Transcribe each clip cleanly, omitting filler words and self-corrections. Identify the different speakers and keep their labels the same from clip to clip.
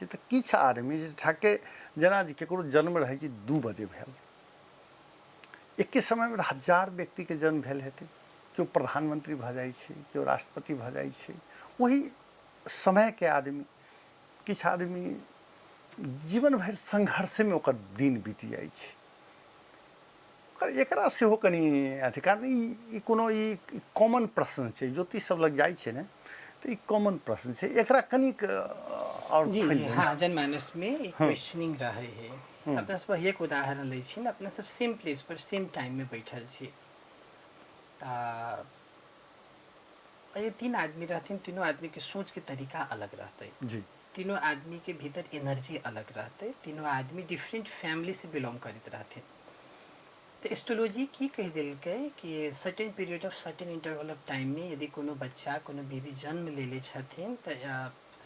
Speaker 1: छै तऽ किछु आदमी जे ठके जेना जे ककरो जन्म रहै छै 2 बजे भेल, एके समयमे हजार व्यक्तिके जन्म भेल हेतै। केओ प्रधानमंत्री भऽ जाइ छै, केओ राष्ट्रपति भऽ जाइ छै ओही समयके आदमी। किछु आदमी जीवन भरि संघर्षेमे ओकर दिन बीत जाइ छै। एकरा सेहो कनि अथी, कारण ई ई कोनो ई कॉमन प्रश्न छै। ज्योतिष सब लग जाइ छै ने, तऽ ई कॉमन प्रश्न छै। एकरा कनिक आओर
Speaker 2: जी जी हाँ, जनमानस में ई क्वेश्चनिंग रहे है। अपना सब एक उदाहरण लै छी ने। अपना सब सेम प्लेस पर सेम टाइम में बैठल छी, तऽ ये तीन आदमी रहथिन, तीनों आदमी के सोच के तरीका अलग रहतै। तीनों आदमी के भीतर एनर्जी अलग रहतै। तीनों आदमी डिफरेंट फैमिली से बिलोंग करैत रहथिन। तऽ एस्ट्रोलॉजी की कहि देलकै कि certain period of certain interval of time में यदि कोनो बच्चा, कोनो बेबी जन्म लेले छथिन, तऽ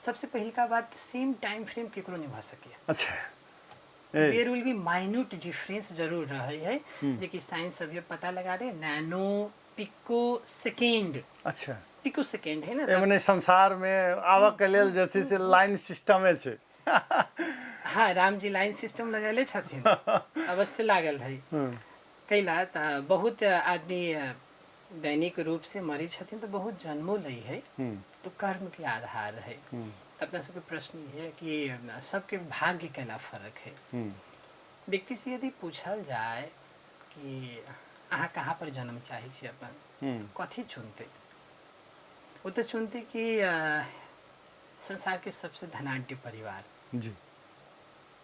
Speaker 2: सबसे पहिलका बात, सेम टाइम फ्रेम केकरो नहि भऽ सकैए। There will be minute difference जरूर रहे है, जेकि साइंस अभी पता लगा रहे, nano pico second. Pico second है ने।
Speaker 1: मने संसार में आबऽ के लेल जे छै से लाइन सिस्टमे छै।
Speaker 2: हाँ, राम जी लाइन सिस्टम लगेले छथिन, अवश्य लागल है। कैला तऽ बहुत आदमी दैनिक रूप से मरै छथिन, तऽ बहुत जन्मो लै है। तो कर्म के आधार है। अपना सबके प्रश्न है कि सबके भाग्य कैला फर्क है। व्यक्ति से यदि पूछल जाय कि अहाँ कहाँ पर जन्म चाहै छी अपन, कथी चुनतै ओ? तऽ चुनतै कि संसार के सबसे धनाढ्य परिवार,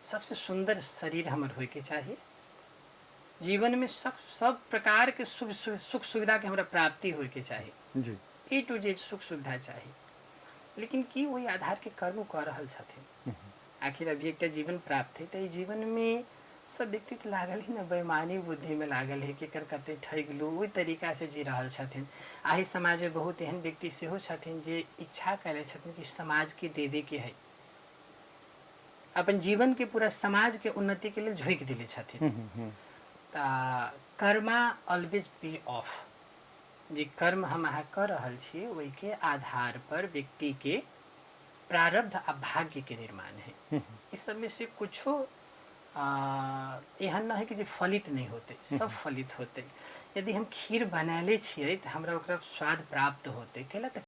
Speaker 2: सबसे सुंदर शरीर हमर होइके चाही, जीवन में सब सब प्रकार के सुख सुविधा के हमरा प्राप्ति होइके चाही। ए टू जेड सुख सुविधा चाही। लेकिन की ओहि आधार के कर्म कऽ रहल छथिन? आखिर अभी एकटा जीवन प्राप्त है, तऽ एहि जीवन में सब व्यक्ति तऽ लागल है ने, बेईमानी बुद्धि में लागल है, केकर कते ठगि लू, ओहि तरीका से जी रहल छथिन। आहि समाज में बहुत एहन व्यक्ति सेहो छथिन जे इच्छा करै छथिन कि समाज के देवे के है, अपन जीवन के पूरा समाज के उन्नति के लेल झोंकि देले छथिन। तऽ कर्मा ऑलवेज पे ऑफ। जे कर्म हम अहाँ कऽ रहल छी, ओहिके आधार पर व्यक्ति के प्रारब्ध आ भाग्य के निर्माण है। इस सब में से कुछो एहन न है कि जे फलित नहीं होते, सब फलित होते। यदि हम खीर बनैले छियै, तऽ हमरा ओकरा स्वाद प्राप्त होते। कैला तऽ